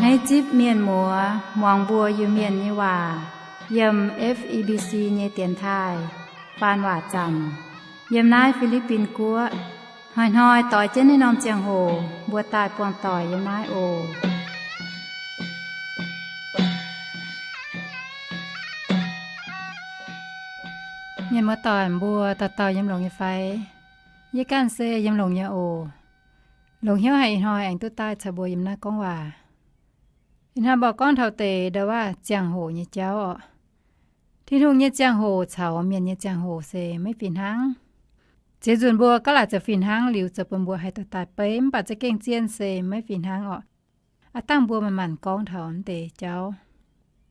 Hneiv zipv mienh muoz muangx mbuo Iu-Mienh nyei waac yiem F E B C nyei dienx taaih faan waac zanc yiem naaiv Fi^li^bin Guoqv. Hnoi-hnoi doix jienv naaiv norm ziangh hoc mbuo daaih buangh doic yiem naaiv oc. Mienh muoz-doic mbuo dauh dauh yiem longx nyei fai? Yie ganh se yiem longx nyei oc. Longx hnyouv haic ih hnoi aengx duqv daaih caux mbuo yiem naaiv gorngv waac. Ih hnoi mbuo gorngv taux deix ndau-waav ziangh hoc nyei jauv oc. Tin-Hungh nyei ziangh hoc caux mienh nyei ziangh hoc se maiv fih hnangv. Ziex nzunc mbuo gaav laaic zoux fih hnangv liuz zoux bun mbuo haih daaih daaih beiv, mv baac za'gengh zien se maiv fih hnangv oc. Aav dangh mbuo manc-manc gorngv taux mv deix jauv.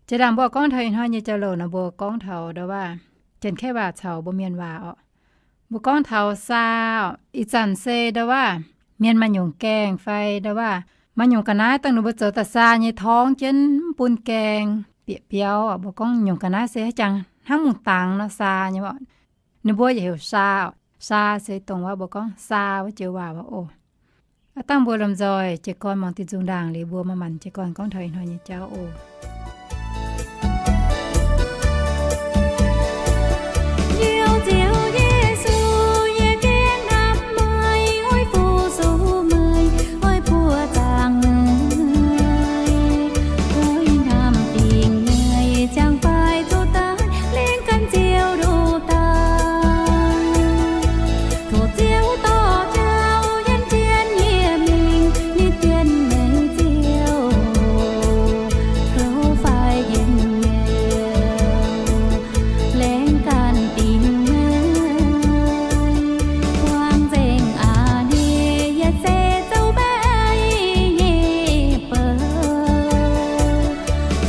Jiex ndaangc mbuo gorngv taux ih hnoi nyei jauv-louc nor, mbuo gorngv taux ndau-waav Janx-Kaeqv waac caux mbuo Mienh waac oc. Mbuo gorngv taux saa oc. Ih zanc se ndau-waav mienh maaih nyungc gaengh fai ndau-waav maaih nyungc ga'naaiv dangh ninh mbuo zoux daaih saa nyei torngv jienv mv bun gaeng bieqc biauv oc. Mbuo gorngv nyungc ga'naaiv se haaix jangx hnangv mungh dangx nor saa nyei oc. Ninh mbuo yaac heuc saa oc. Saa se dongh waav mbuo gorngv saa wuov joux waac oc. Aav dangh mbuo lomh nzoih jiez gorn muangx diuh nzung ndaangc liuz mbuo manc-manc jiez gorn gorngv taux ih hnoi nyei jauv oc. Ziouv Yesu, yie gengh hnamv meih, oix fu-sux meih, oix buoqc zaangc meih, oix hnamv dingc meih, ziangh faix zuqc daaih, lengh ganh Ziouv ndoh daaih. Tov Ziouv dorh jauv yienz jienv yie mingh, ninh dienh meih Ziouv, kouv faix njien-youh, lengh ganh dingc meih. Buangh nzengc a'hneiv, yie se zoux meih nyei bou.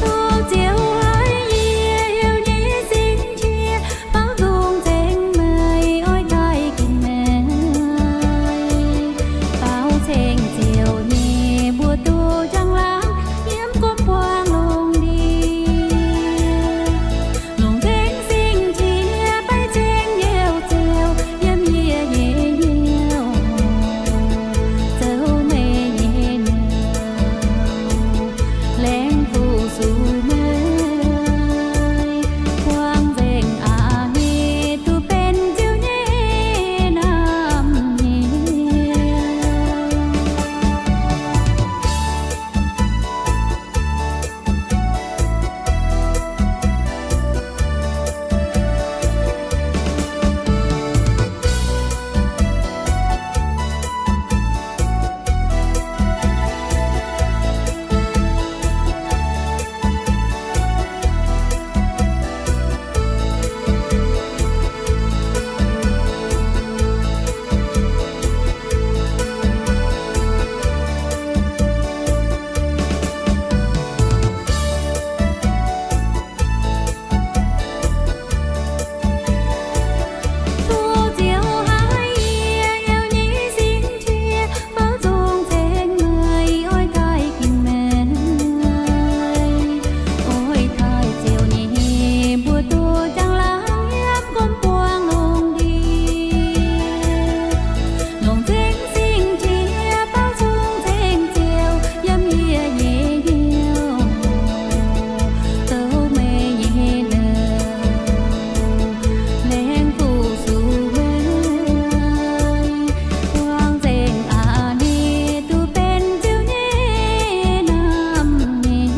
Tov Ziouv haiz yie heuc nyei sin-qiex, baaux nzung nzengc meih, oix taaih ginc meih. Baaux ceng Ziouv nyei mbuox duqv njang-laangc, yiem gormx buangv lungh ndiev. Longc nzengc sin-qiex baix ceng Ziouv, Ziouv yiem yie nyei hnyouv, zoux meih nyei nouh, lengh fu-sux meih. Buangh nzengc a'hneiv, duqv benx Ziouv nyei naamh hnyouv. Tov Ziouv haiz yie heuc nyei sin-qiex, baaux nzung nzengc meih, oix taaih ginc meih. Oix taaih Ziouv nyei mbuox duqv njang-laangc, yiem gormx buangv lungh ndiev. Longc nzengc sin-qiex baaux nzung nzengc Ziouv yiem yie nyei hnyouv, zoux meih nyei nouh, lengh fu-sux meih. Buangh nzengc a'hneiv, duqv benx Ziouv nyei naamh hnyouv.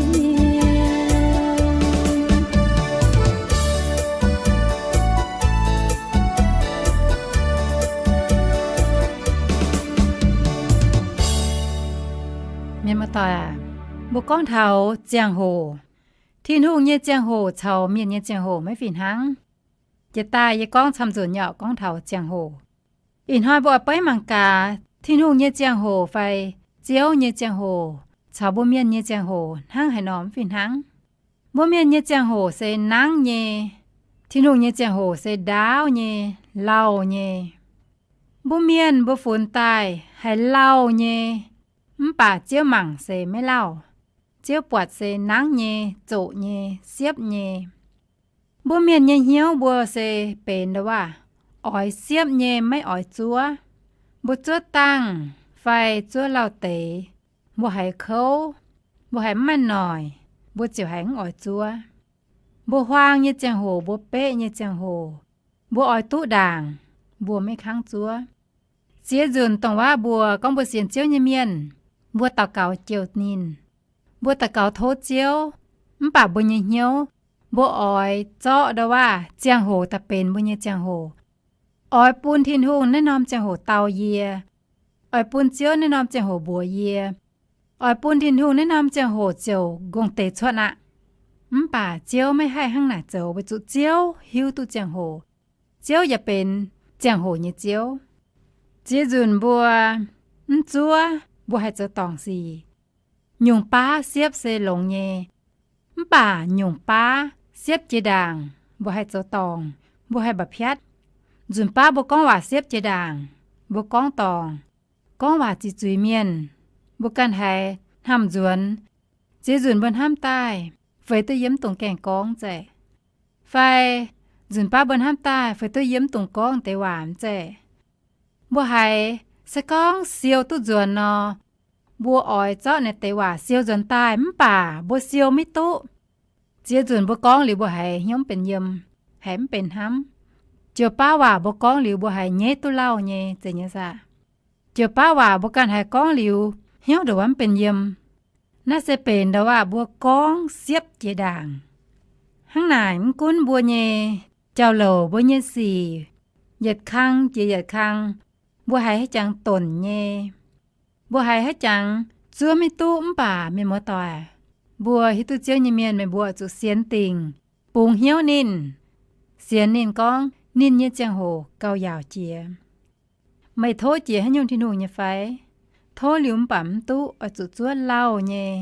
Mienh muoz-doic aac, mbuo gorngv taux ziangh hoc, Tin-Hungh nyei ziangh hoc caux mienh nyei ziangh hoc maiv fih hnangv. Jiex daaih yie gorngv camv-nzunc nyei oc, gorngv taux ziangh hoc. Ih hnoi mbuo oix beiv mangc gaax Tin-Hungh nyei ziangh hoc fai Ziouv nyei ziangh hoc caux mbuo mienh nyei ziangh hoc hnangv haaix nor mv fih hnangv. Mbuo mienh nyei ziangh hoc se nangv nyei. Tin-Hungh nyei ziangh hoc se ndaauv nyei, lauh nyei. Mbuo mienh mbuo funx daaih haih lauh nyei, mv baac Ziouv mangc se maiv lauh. Ziouv buatc se nangv nyei, zoqc nyei, siepv nyei. Mbuo mienh nyei hnyouv mbuo se benx ndau-waav oix siepv nyei, maiv oix zuov. Mbuo zuov dangh fai zuov lauh deix, mbuo haiz kouv. mbuo haiz mv maaih noic, mbuo ziouc haiz mv oix zuov. Mbuo huaang nyei ziangh hoc, mbuo beqv nyei ziangh hoc, mbuo oix duqv ndaangc, mbuo maiv kangv zuov. Ziex nzunc dongh waac mbuo gorngv mbuo sienx Ziouv nyei mienh, mbuo daux gaux jouh ninh, mbuo daux gaux tov Ziouv, mv baac mbuo nyei hnyouv, mbuo oix zorqv ndau waac ziangh hoc daaih benx mbuo nyei ziangh hoc, oix bun Tin-Hungh naaiv norm ziangh hoc dau yie, oix bun Ziouv naaiv norm ziangh hoc mbuox yie, oix bun Tin-Hungh naaiv norm ziangh hoc ziouc nqongh deix cuotv aqv. Mv baac Ziouv maiv haih hnangv naaic zoux weic zuqc Ziouv hiuv duqv ziangh hoc. Ziouv yaac benx ziangh hoc nyei Ziouv. Ziex nzunc mbuo mv zuov, mbuo haih zoux dorngc sic. Nyungc baav siepv se longx nyei, mv baac nyungc baav siepv jiex ndaangc, mbuo haih zoux dorngc, mbuo haih mba'piatv. Nzunc baav mbuo gorngv waac siepv jiex ndaangc, mbuo gorngv dorngc, gorngv waac ziqc zuiz mienh, mbuo ganh haiz hnamv nzuonx. Ziex nzunc mbuo hnamv daaih, feix duqv yiem mv dungx gaengh gorngv zeiz, fai nzunc baav mbuo hnamv daaih, feix duqv yiem mv dungx gorngv deix waac zeiz. Mbuo haiz se gorngv siou duqv nzuonx nor, mbuo oix zorqv naaiv deix waac siou nzuonx daaih, mv baac mbuo siou maiv duqv. Ziex nzunc mbuo gorngv liuz mbuo haiz hnyouv mv benx yiem, haiz mv benx hnamv. Jiu-baauv waac mbuo gorngv liuz mbuo haiz nyeiv duqv lauh nyei, zeiz nyei saah? Jiu-baauv waac mbuo ganh haiz gorngv liuz hnyouv ndongc wuov mv benx yiem. Naaiv se benx ndau waac mbuo gorngv siepv jiex ndaangc. Hnangv naaic mv gunv mbuo nyei jauv-louc, mbuo nyei sic, yietc kang jiex yietc kang, mbuo haiz haaix jangx donc nyei, mbuo haiz haaix jangx zuov maiv duqv. Mv baac mienh muoz-doic, mbuo hiuv duqv Ziouv nyei mienh, meih mbuo zuqc sienx dingc, bungx hnyouv ninh, sienx ninh gorngv ninh nyei ziangh hoc gauh yaauc jiex. Meih tov jiex haaix nyungc Tin-Hungh nyei fai? Tov liuz mv baac mv duqv, oix zuqc zuov lauh nyei.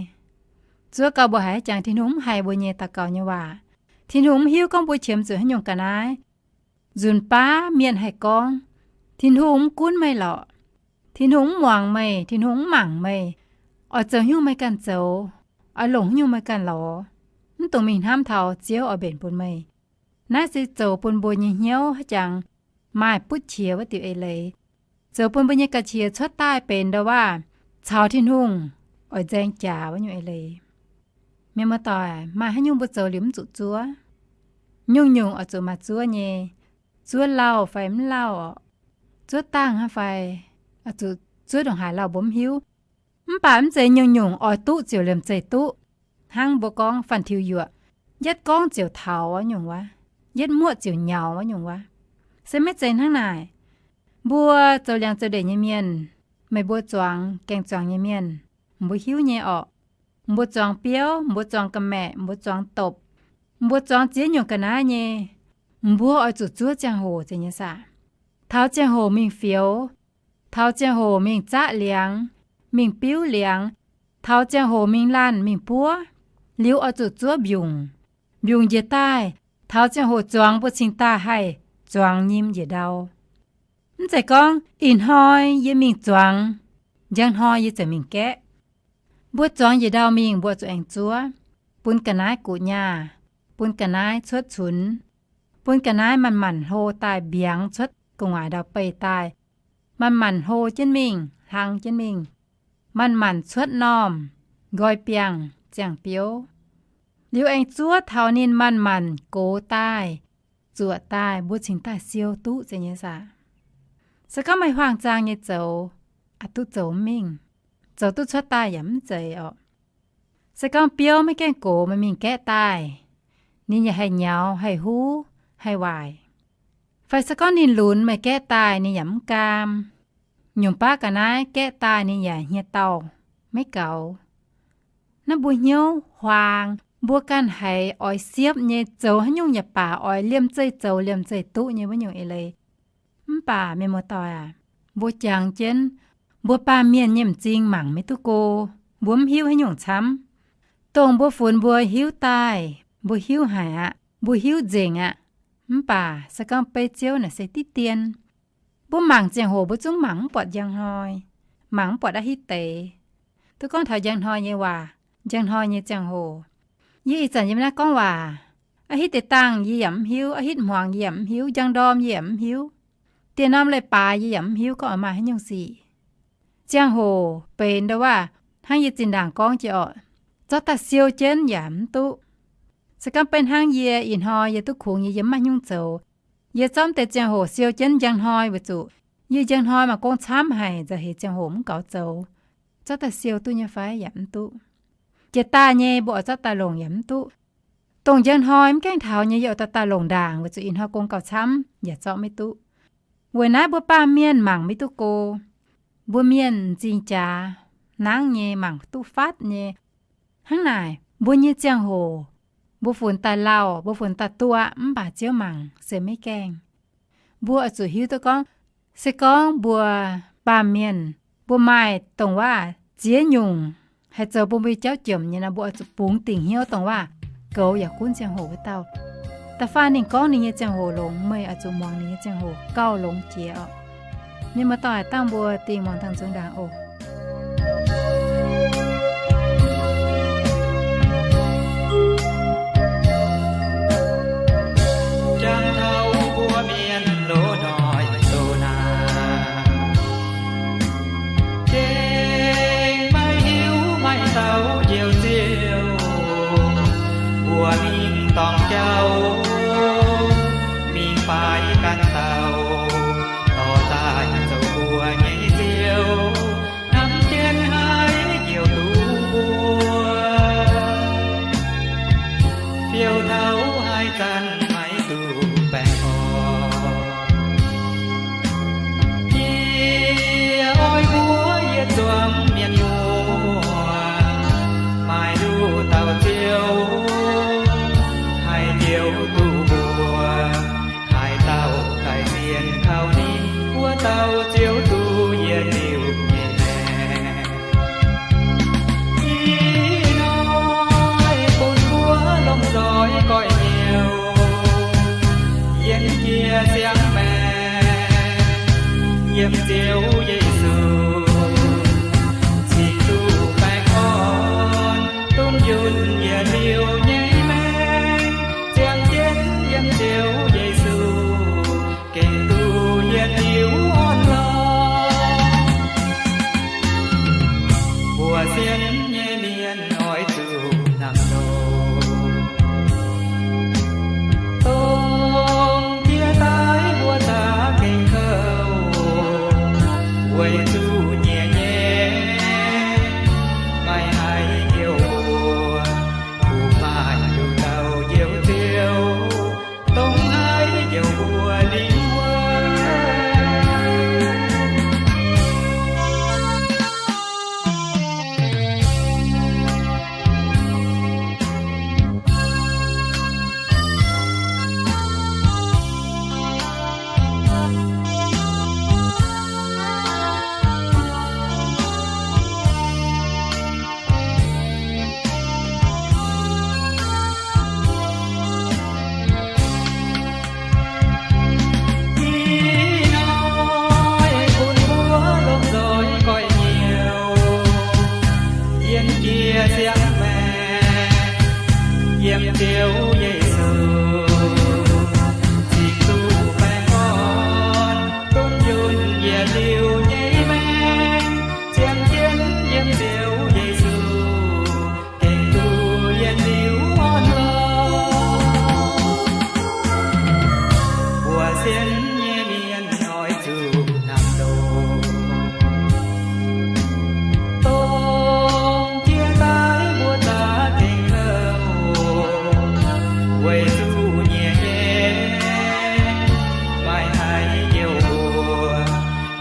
Zuov gau mbuo haiz haaix jangx Tin-Hungh mv haiz mbuo nyei daux gaux nyei waac. Tin-Hungh mv hiuv gorngv mbuo qiemx zuqc haaix nyungc ga'naaiv. Nzunc baav mienh haih gorngv, Tin-Hungh mv gunv meih lorqc. Tin-Hungh mv muangx meih, Tin-Hungh mv mangc meih. Oix zoux haaix nyungc meih ganh zoux, oix longc haaix nyungc meih ganh lorz. Mv dungx mingh hnamv taux Ziouv oix mbenc bun meih. Naaiv se zoux bun mbuo nyei hnyouv haaix jangx maaih butv qiex wuov diuc eix leiz, zoux bun mbuo nyei ga'qiex cuotv daaih benx ndau waac caux Tin-Hungh oix nzaeng jaax wuov nyungc eix leiz. Mienh muoz-doic, maaih haaix nyungc mbuo zoux liuz mv zuqc zuov? Nyungc-nyungc oix zuqc maaih zuov nyei. Zuov lauh fai mv lauh orqc, zuov dangh hnangv fai, oix zuqc zuov ndongc haaix lauh mbuo mv hiuv. Mv baac mv zeiz nyungc-nyungc oix duqv ziouc liemh zeih duqv. Hnangv mbuo gorngv fanh tiux yuoqc, yietv gorngv ziouc taux wuov nyungc wuov, yietv muoqv ziouc nyaux wuov nyungc wuov. Se maiv zeiz hnangv naaic. Mbuo zoux liangx zoux ndeic nyei mienh, meih mbuo zuangx gaeng-zuangx nyei mienh, mbuo hiuv nyei orqc. Mbuo zuangx biouv, mbuo zuangx ga'maeqc, mbuo zuangx dopc, mbuo zuangx ziex nyungc ga'naaiv nyei, mbuo oix zuqc zuov ziangh hoc zeiz nyei saah? Taux ziangh hoc mingh fioux, taux ziangh hoc mingh zaqv liangx, mingh biuv liangx, taux ziangh hoc mingh laanh mingh buov, liuz oix zuqc zuov mbiungc. Mbiungc njiec daaih, taux ziangh hoc zuangx mbuo cingx daaih haih zuangx nyim njiec ndau. Mv zeiz gorngv ih hnoi yie mingh zuangx, njang hnoi yie ziouc mingh gaeqv. Mbuo zuangx njiec ndau mingh mbuo zuqc aengx zuov, bun ga'naaiv guqc nyaah, bun ga'naaiv cuotv cunx, bun ga'naaiv manc-manc hlo daaih mbiaangx cuotv gu'nguaaic ndau-beih daaih, manc-manc hlo jienv mingh, hlang jienv mingh, manc-manc cuotv normh, nqoi biangh, ziangh biouv. Liuz aengx zuov taux ninh manc-manc gox daaih, zuoqc daaih, mbuo cingx daaih siou duqv zeiz nyei saah? Se gorngv meih huaang-zaang nyei zoux, aqc duqv zoux mv mingh, zoux duqv cuotv daaih yaac mv zeiz orqc. Se gorngv biouv maiv gaengh gox meih mingh gaeqv daaih, ninh yaac haih nyaux, haih huv, haih waaic. Fai se gorngv ninh lunx meih gaeqv daaih ninh yaac mv gaam. Nyungc baav ga'naaiv gaeqv daaih ninh yaac hniev-daauh, maiv gaux. Naaiv mbuo hnyouv huaang, mbuo ganh haiz oix siepv nyei, zoux haaix nyungc yaac baac oix liemh zeih zoux liemh zeih duqv nyei wuov nyungc eix leiz. Mv baac mienh muoz-doic aac, mbuo jangx jienv, mbuo baamh mienh nyei m'zing mangc maiv duqv go, mbuo mv hiuv haaix nyungc camv. Dongh mbuo funx mbuo hiuv daaih, mbuo hiuv haic aqv, mbuo hiuv nzengc aqv. Mv baac se gorngv beiv Ziouv naaic se diqv dien. Mbuo mangc ziangh hoc mbuo zungv mangc mv buatc njang hnoi, mangc mv buatc aqv hitv deix. Duqv gorngv taux njang hnoi nyei waac, njang hnoi nyei ziangh hoc. Yie ih zanc yiem naaiv gorngv waac, aqv hitv deix dangh yie yaac mv hiuv, aqv hitv hmuangx yie yaac mv hiuv, njang ndorm yie yaac mv hiuv, dieh norm leiz-baaix yie yaac mv hiuv gorngv oix maaih haaix nyungc sic. Ziangh hoc benx ndau waac hnangv yie zinh ndaangc gorngv jiex orqc, Zorqv daaih siou jienv yaac mv duqv. Se gorngv beiv hnangv yie ih hnoi yie duqv kungx yie yiem maiv nyungc zoux, yie zorqv deix ziangh hoc siou jienv njang hnoi weic zuqc yie njang hnoi maaih gong camv haic, nzauh heix ziangh hoc mv gaux zoux. Zorqv daaih siou duqv nyei fai? Yaac mv duqv. Jiex daaih nyei mbuo oix zorqv daaih longc yaac mv duqv. Dongh njang hnoi mv gaengh taux nyei yie oix daaih daaih longc ndaangc weic zuqc ih hnoi gong gauh camv, yaac zorqv maiv duqv. Weic naaiv mbuo baamh mienh mangc maiv duqv go. Mbuo mienh m'zing jaax, nangv nyei, mangc duqv fatv nyei. Hnangv naaic mbuo nyei ziangh hoc, mbuo funx daaih lauh, mbuo funx daaih duqv, mv baac Ziouv mangc se maiv gaengh. Mbuo oix zuqc hiuv duqv gorngv, se gorngv mbuo baamh mienh, mbuo maaih dongh waac ziex nyungc haih zoux bun mbuo nyei jauv jomc nyei nor, mbuo oix zuqc bungx dingc hnyouv dongh waac goux yaac gunv ziangh hoc wuov dauh. Da'faanh ninh gorngv ninh nyei ziangh hoc longx, meih oix zuqc muangx ninh nyei ziangh hoc gauh longx jiex oc. Mienh muoz-doic, dangh mbuo dingh muangx dangh nzung ndaangc oc. Jangx taux mbuo mienh loz-hnoi doz-naanc, gengh maiv hiuv maaih dauh njoux Ziouv. Mbuo mingh dorngc jauv, mingh faix ganh dauh, dorh daaih zoux mbuo nyei Ziouv, hnamv jienv haiz njoux duqv mbuo, fiou taux haaix zanc maiv duqv baengh orn. Yie oix mbuox yietc zuangx mienh muoz, maaih nduqc dauh Ziouv haih njoux duqv mbuo. Haaix dauh daaih sienx kaux ninh, wuov dauh ziouc duqv yietc liuz nyei maengc. Ih hnoi bun mbuo lomh nzoih goiv nyouz, yienx jiex siang-maengc yiem Ziouv Yesu, cingx duqv baengh orn, dongh yunh yietc liuz nyei maengc, ziangh jienv yiem Ziouv Yesu, gengh duqv yietc liuz orn lorqc. Mbuo sienx nyei mienh oix zuqc hnamv nor, dongh jiex daaih mbuo za'gengh kouv, weic zuqc nyiec nyei maaih haiz njoux mbuo, kungx maaih nduqc dauh njoux Ziouv, dongh haiz njoux mbuo lingh wuonh. Ih hnoi bun mbuo lomh nzoih goiv nyouz, yienx jiex siang-maengc yiem Ziouv Yesu, cingx duqv baengh orn, dongh yunh yietc liuz nyei maengc, ziangh jienv yiem Ziouv Yesu, gengh duqv yietc liuz orn lorqc. Mbuo sienx nyei mienh oix zuqc hnamv nor, dongh jiex daaih mbuo za'gengh kouv, weic zuqc nyiec nyei maaih haiz njoux mbuo,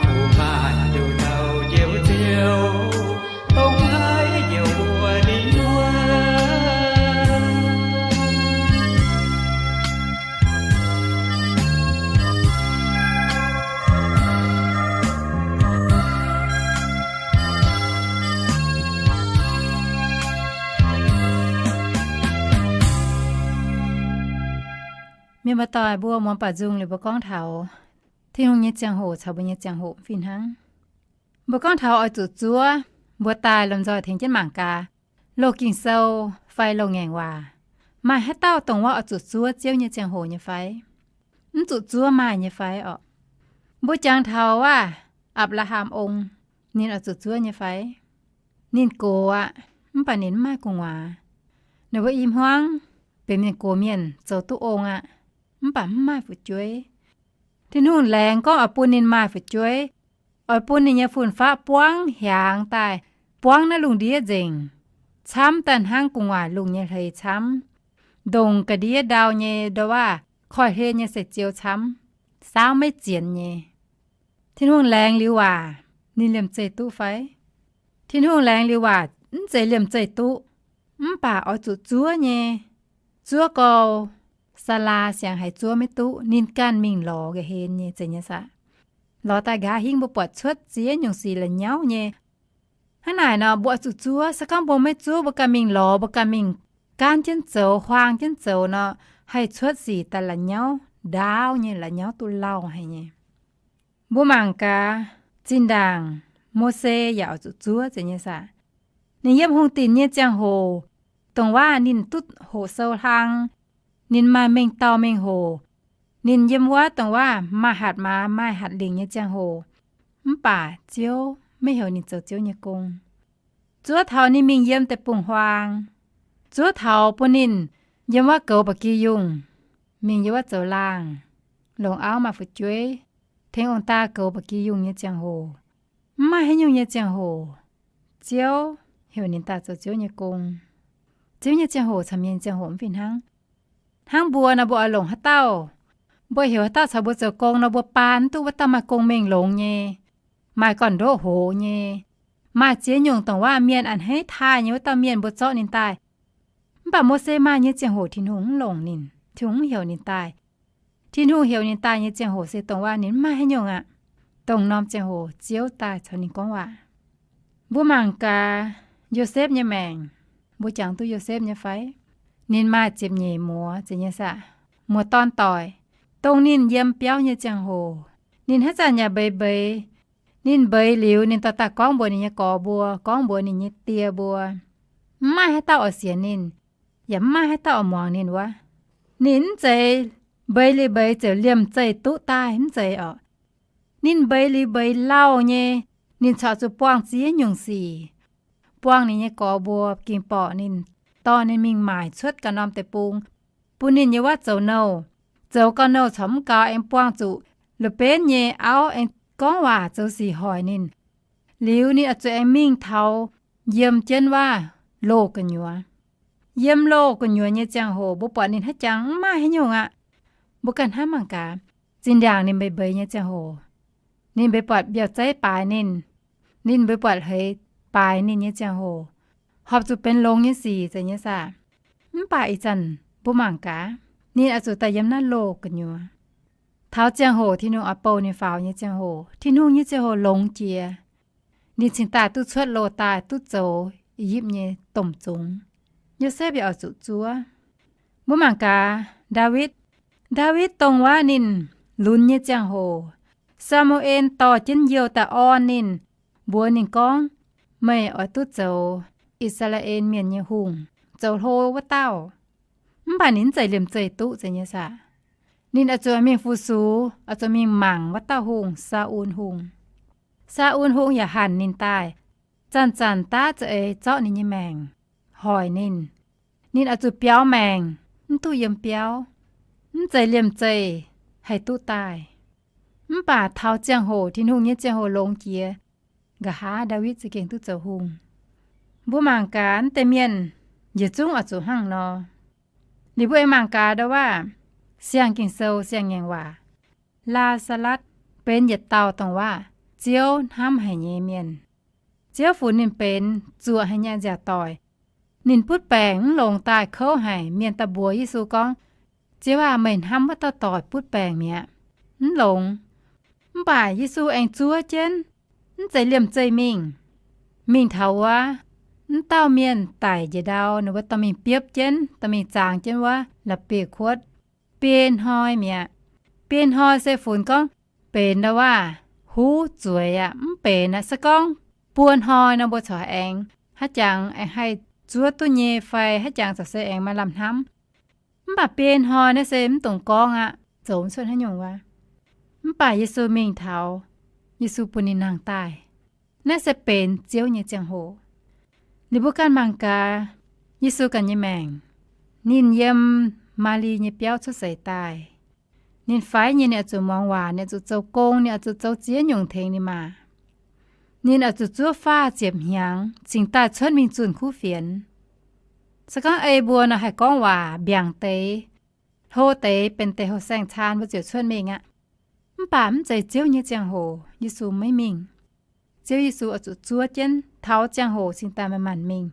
kungx maaih nduqc dauh njoux Ziouv, dongh haiz njoux mbuo lingh wuonh. Mienh muoz-doic, mbuo muangx baaux nzung liuz mbuo gorngv taux Tin-Hungh nyei ziangh hoc caux mbuo nyei ziangh hoc fih hnangv. Mbuo gorngv taux oix zuqc zuov, mbuo daaih lomh nzoih tengx jienv mangc gaax, loz Ging-Sou fai loz-ngaengc waac, maaih haaix dauh dongh wuov oix zuqc zuov Ziouv nyei ziangh hoc nyei fai? Mv zuqc zuov maaih nyei fai orqc? Mbuo jangx taux wuov Apc^laa^ham Ong, ninh oix zuqc zuov nyei fai? Ninh gox aqv. mv baac ninh mv maaih gu'nguaaz. Ninh mbuo i hmuangv benx mienh gox mienh zoux duqv ong aqv, mv baac mv maaih fu'jueiv. Tin-Hungh laengz gorngv oix bun ninh maaih fu'jueiv, oix bun ninh nyei fun-faqv buangv hiaangx daaih, buangv naaiv lungh ndiev nzengc, camv daaih hnangv gu'nguaaic lungh nyei hleix camv, ndongc ga'ndiev ndau nyei ndouv waac, koiv-hlen nyei seix ziou camv, saauv maiv zienx nyei. Tin-Hungh laengz liuz waac, ninh liemh zeih duqv fai? Tin-Hungh laengz liuz waac mv zeiz liemh zeih duqv, mv baac oix zuqc zuov nyei. Zuov gau, Saalaa siangx haiz zuov maiv duqv, ninh ganh mingh lorz nqa'hlen nyei, zeiz nyei saah? Lorz daaih nqa'haav hingv mbuo buatc cuotv ziex nyungc sic la'nyauv nyei. Hnangv naaic nor, mbuo oix zuqc zuov. Se gorngv mbuo maiv zuov, mbuo ganh mingh lorz, mbuo ganh mingh gaanv jienv zoux, huaang jienv zoux nor, haih cuotv sic daaih la'nyauv, ndaauv nyei, la'nyauv duqv lauh haic nyei. Mbuo mangc gaax, zinh ndaangc Mose yaac oix zuqc zuov, zeiz nyei saah? Ninh yiem hungh dinc nyei ziangh hoc, dongh waac ninh duqv hoqc sou hlang, ninh maaih mengh dauh mengh hoc, ninh yiem wuov dongh waac maaih hatc maaz maaih hatc lingc nyei ziangh hoc, mv baac Ziouv maiv heuc ninh zoux Ziouv nyei gong. Zuov taux ninh mingh yiem deic-bung-huaang, zuov taux bun ninh yiem wuov goux ba'gi yungh, mingh yiem wuov zoux laangh, longc auv maaih fu'jueiv, tengx ong-daa goux ba'gi yungh nyei ziangh hoc, mv maaih haaix nyungc nyei ziangh hoc, Ziouv heuc ninh daaih zoux Ziouv nyei gong. Ziouv nyei ziangh hoc caux mienh nyei ziangh hoc mv fih hnangv. Hnangv mbuo nor, mbuo oix longc haaix dauh? Mbuo heuc haaix dauh caux mbuo zoux gong nor, mbuo baan mv duqv wuov dauh maaih gong mengh longx nyei, maaih gorn-ndoqv hoz nyei, maaih ziex nyungc dongh waac mienh a'hneiv taaih nyei wuov dauh mienh mbuo zorqv ninh daaih. Mv baac Mose maaih nyei ziangh hoc Tin-Hungh mv longc ninh, Tin-Hungh mv heuc ninh daaih. Tin-Hungh heuc ninh daaih nyei ziangh hoc se dongh waac ninh mv maaih haaix nyungc aqv. Dongh norm ziangh hoc Ziouv daaih caux ninh gorngv waac. Mbuo mangc gaax Yosepv nyei maengc, mbuo jangx duqv Yosepv nyei fai? Ninh maaih ziepc nyeic muoz, zeiz nyei saah? Muoz-dorn doic, dongh ninh yiem biauv nyei ziangh hoc, ninh haaix zanc yaac mbeix mbeix. Ninh mbeix liuz, ninh dorh daaih gorngv mbuox ninh nyei gorx mbuo, gorngv mbuox ninh nyei die mbuo. Mv maaih haaix dauh oix sienx ninh, yaac mv maaih haaix dauh oix muangx ninh wuov. Ninh mv zeiz mbeix liuz mbeix ziouc liemh zeih duqv daaih, mv zeiz orqc. Ninh mbeix liuz mbeix lauh nyei, ninh corc zuqc buangh ziex nyungc sic. Buangh ninh nyei gorx mbuo ging borqc ninh, dorh ninh mingh maaic cuotv ganh norm deic-bung, bun ninh nyei wuov zoux nouh. Zoux gau nouh corc mv gaux, aengx buangh zuqc la'benv nyei auv, aengx gorngv waac zoux sic hoic ninh. Liuz ninh oix zuqc aengx mingh taux yiem jienv wuov loh gu'nyuoz. Yiem loh gu'nyuoz nyei ziangh hoc mbuo buatc ninh haaix jangx mv maaih haaix nyungc aqv. Mbuo ganh hnamv mangc gaax, zinh ndaangc ninh mbeix mbeix nyei ziangh hoc, ninh mbeix buatc mbiauh zeiv baaix ninh, ninh mbeix buatc hleix baaix ninh nyei ziangh hoc, horpc zuqc benx longx nyei sic, zeiz nyei saah? Mv baac ih zanc mbuo mangc gaax, ninh oix zuqc daaih yiem naaiv loh gu'nyuoz. Taux ziangh hoc Tin-Hungh oix bou ninh faaux nyei ziangh hoc, Tin-Hungh nyei ziangh hoc longx jiex. Ninh cingx daaih duqv cuotv loh daaih duqv zoux I^yipv nyei domh zungx. Yosepv yaac oix zuqc zuov. Mbuo mangc gaax Ndaawitv. Ndaawitv dongh wuov ninh lunx nyei ziangh hoc, Saa^mu^en dorh jienv youh daaih orn ninh, mbuox ninh gorngv, meih oix duqv zoux I^saa^laa^en Mienh nyei hungh, zoux hlo wuov dauh. Mv baac ninh mv zeiz liemh zeih duqv, zeiz nyei saah? Ninh oix zuqc mingh fu-sux, oix zuqc mingh mangc wuov dauh hungh, Saa^un Hungh. Saa^un Hungh yaac hanc ninh daaih, zanc-zanc daav za'eix zorqv ninh nyei maengc, hoic ninh. Ninh oix zuqc biaux maengc, mv duqv yiem biauv, mv zeiz liemh zeih haih duqv daaih. Mv baac taux ziangh hoc, Tin-Hungh nyei ziangh hoc longx jiex, nqa'haav Ndaawitv za'gengh duqv zoux hungh. Mbuo mangc gaax naaiv deix mienh, yietc zungv oix zuqc hnangv nor. Liuz mbuo aengx mangc gaax ndau waac, Siang-Ging-Sou, Siang-Ngaengc Waac, Laa^saa^latv benx yietc dauh dongh waac Ziouv hnamv haic nyei mienh. Ziouv funx ninh benx zuoqc haic nyei nziaauc doic. Ninh butv baengc mv longx daaih kouv haic, mienh daaih mbuox Yesu gorngv, Ziouv aah! Meih hnamv wuov dauh doic butv baengc mi'aqv. Mv longx. Mv baac Yesu aengx zuov jienv, mv zeiz liemh zeih mingh. Mingh taux wuov, mv dauh mienh daic njiec ndau, ninh mbuo dorh mingh biopv jienv, dorh mingh zaangx jienv wuov la'bieiv-kuotv, biei hnoi mi'aqv. Biei hnoi se funx gorngv benx ndau waac huv zueiz aqv, mv benx aqv. Se gorngv buo hnoi nor, mbuo corc aengx haaix jangx aengx haih zuov duqv nyei fai haaix jangx corc se aengx maaih lamh hnamv. Mv baac biei hnoi naaiv se mv dungx gorngv aqv, zoux mv cuotv haaix nyungc waac. Mv baac Yesu mingh taux, Yesu bun ninh nangh daaih. Naaiv se benx Ziouv nyei ziangh hoc. Liuz mbuo ganh mangc gaax, Yesu ganh nyei maengc, ninh yiem Maali nyei biauv cuotv seix daaih. Ninh faix nyei, ninh oix zuqc muangx waac, ninh oix zuqc zoux gong, ninh oix zuqc zoux ziex nyungc tengx ninh maa. Ninh oix zuqc zuov faah ziepc hnyangx cingx daaih cuotv mingh zunh kuv fienx. Se gorngv ei mbuo nor haih gorngv waac mbiaangc deix, hlo deix, benx deix houh saeng-caan, mbuo ziouc cuotv mingh aqv. Mv baac mv zeiz Ziouv nyei ziangh hoc Yesu maiv mingh. Ziouv Yesu oix zuqc zuov jienv taux ziangh hoc cingx daaih manc-manc mingh.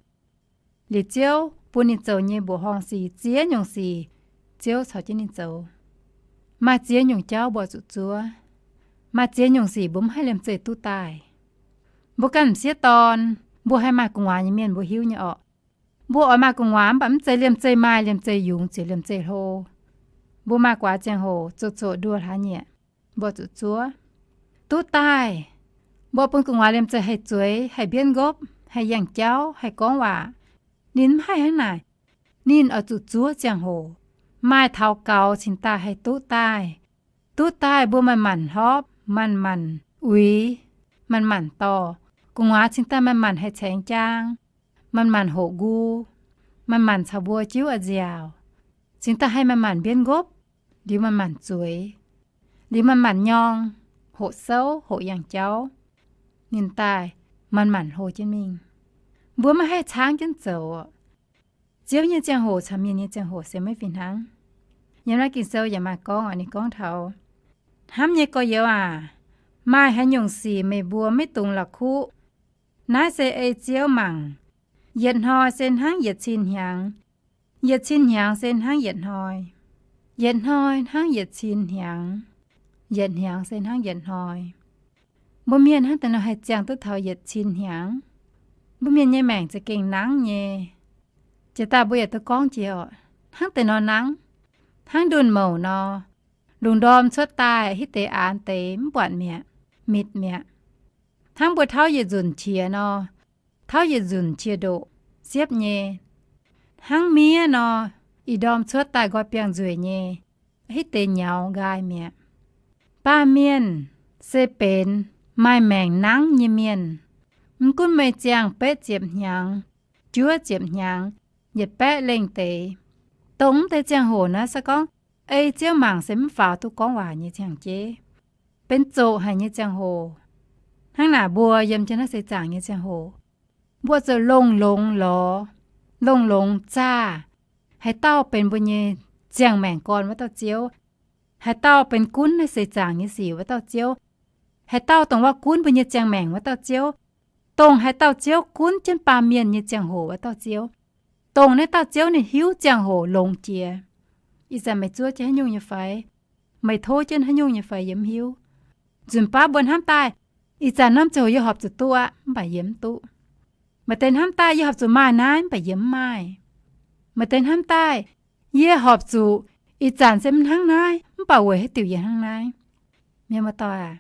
Liuz Ziouv bun ninh zoux nyei mbuoqc horngh sic, ziex nyungc sic, Ziouv caux jienv ninh zoux. Maaih ziex nyungc jauv mbuo oix zuqc zuov. Maaih ziex nyungc sic mbuo mv haih liemh zeih duqv daaih. Mbuo ganh m'sieqv dorn, mbuo haih maaih gu'nguaaz nyei mienh mbuo hiuv nyei orqc. Mbuo oix maaih gu'nguaaz mv baac mv zeiz liemh zeih maaih, liemh zeih yungz ziouc liemh zeih hlo. Mbuo maaih guaax ziangh hoc zoqc zoqc nduoh hlaax nyieqc, mbuo zuqc zuov duqv daaih. Mbuo bun gu'nguaaz liemh zeih haih zueiz, haih mbienv nqopv, haih yangh jauv, haih gorngv waac. Ninh mv haih hnangv naaic. Ninh oix zuqc zuov ziangh hoc, maaih taux gaux cingx daaih haih duqv daaih. Duqv daaih mbuo manc-manc hlopv, manc-manc uix, manc-manc dorh, gu'nguaaz cingx daaih manc-manc haih caengx jaang, manc-manc hoqc nqu, manc-manc caux mbuo jiuv a'nziaauc, cingx daaih haih manc-manc mbienv nqopv, liuz manc-manc zueiz, liuz manc-manc nyorng, hoqc souv, hoqc yangh jauv, ninh daaih manc-manc hlo jienv mingh. Mbuo maiv haih caangv jienv zoux. Ziouv nyei ziangh hoc caux mienh nyei ziangh hoc se maiv fih hnangv. Yiem naaiv Ging-Sou yaac maaih gorngv, ninh gorngv taux, hnamv nyei gorx-youz aac, maaih haaix nyungc sic meih mbuo maiv dungx la'kuqv. Naaiv se ei Ziouv mangc. Yietc hnoi se hnangv yietc cin hnyangx, yietc cin hnyangx se hnangv yietc hnoi, yietc hnoi hnangv yietc cin hnyangx, yietc hnyangx se hnangv yietc hnoi. Mbuo mienh hnangv deix nor haih ziangh duqv taux yietc cin hnyangx? Mbuo mienh nyei maengc za'gengh nangv nyei. Jiex daaih mbuo yaac duqv gorngv jiex oc, hnangv deix nor nangv. Hnangv ndunh mouc nor, lungh ndorm cuotv daaih hitv deix aanx deix mv buatc mi'aqv, mitc mi'aqv. Hnangv mbuo tauv yietc nzunc qiex nor, tauv yietc nzunc qiex ndoqc, siepv nyei. Hnangv miev nor, ih ndorm cuotv daaih nqoi biangh nzueic nyei, hitv deix nyaux nqaai mi'aqv. Baamh mienh se benx maaih maengc nangv nyei mienh. Mv gunv meih ziangh betv ziepc hnyangx, juov ziepc hnyangx, yietc baeqv lengh deix, dongh mv deix ziangh hoc naaiv se gorngv ei Ziouv mangc se mv faaux duqv gorngv waac nyei ziangh jeiv, benx zoqc haic nyei ziangh hoc. Hnangv naaic mbuo yiem jienv naaiv seix zaangc nyei ziangh hoc, mbuo zuqc longx-longx lorz, longx-longx zaah, haaix dauh benx mbuo nyei ziangh maengc gorn wuov dauh Ziouv, haaix dauh benx gunv naaiv seix zaangc nyei sic wuov dauh Ziouv, haaix dauh dongh waac gunv mbuo nyei ziangh maengc wuov dauh Ziouv, dongh haaix dauh Ziouv gunv jienv baamh mienh nyei ziangh hoc wuov dauh Ziouv, dongh naaiv dauh Ziouv ninh hiuv ziangh hoc longx jiex. Ih zanc meih zuov jienv haaix nyungc nyei fai, meih tov jienv haaix nyungc nyei fai yie mv hiuv. Nzunc baav mbuo hnamv daaih, ih zanc norm ziangh hoc yie horpc zuqc duqv aqv, mv baac yie mv duqv. Maaih deix hnamv daaih yie horpc zuqc maaih naaiv, mv baac yie mv maaih. Maaih deix hnamv daaih, yie horpc zuqc ih zanc se mv hnangv naaiv, mv baac weic haaix diuc yie hnangv naaiv? Mienh muoz-doic aac,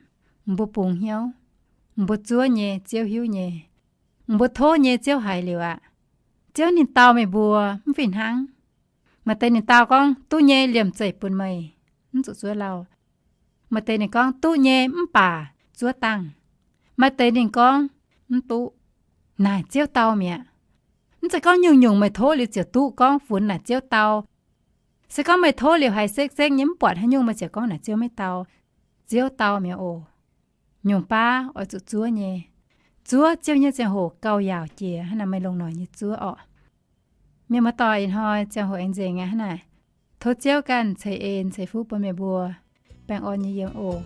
mbuo bungx hnyouv. Mbuo zuov nyei Ziouv hiuv nyei. Mbuo tov nyei Ziouv haiz liuz aqv. Ziouv ninh dau meih mbuo mv fih hnangv. Maaih deix ninh dau gorngv, duqv nyei, liemh zeih bun meih, mv zuqc zuov lauh. Maaih deix ninh gorngv, duqv nyei mv baac zuov dangh. Maaih deix ninh gorngv, mv duqv. Naaic Ziouv dau mi'aqv. Mv zeiz gorngv nyungc-nyungc meih tov liuz ziouc duqv gorngv funx naaic Ziouv dau. Se gorngv meih tov liuz haiz sekv-sekv nyei mv buatc haaix nyungc, meih ziouc gorngv naaic Ziouv maiv dau. Ziouv dau mi'aqv oc. Nyungc baav oix zuqc zuov nyei. Zuov Ziouv nyei ziangh hoc gauh yaauc jiex, hnangv naaic meih longc noic nyei zuov orqc. Mienh muoz-doic, ih hnoi ziangh hoc aengx nzengc aqv hnangv naaic. Tov Ziouv ganh ceix en ceix fuqv bun meih mbuo baengh orn nyei yiem oc.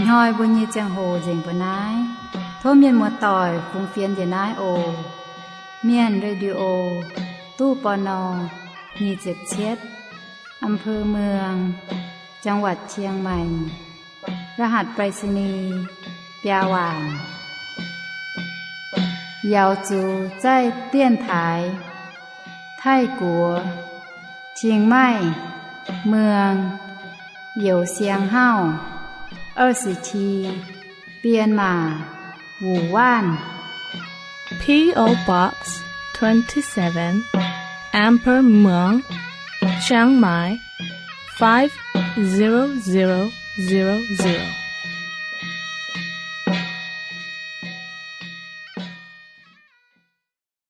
Hnoi mbuo nyei ziangh hoc nzengc mbuo naaiv. Tov mienh muoz-doic fungx fienx njiec naaiv oc. Mienh Radio, ตู้ ปณ. nyic ziepc cietv, อำเภอเมือง จังหวัดเชียงใหม่ รหัสไปรษณีย์ biaa waanc. Yaux zuqc zaih dienx taaix Taiv-Guoqv, Chiang Mai, Muang, Youz Siang Hauv, 二十七, Bienh Maac, Wuonh Waanv. P O Box twenty-seven, อำเภอเมือง เชียงใหม่ five zero zero zero zero.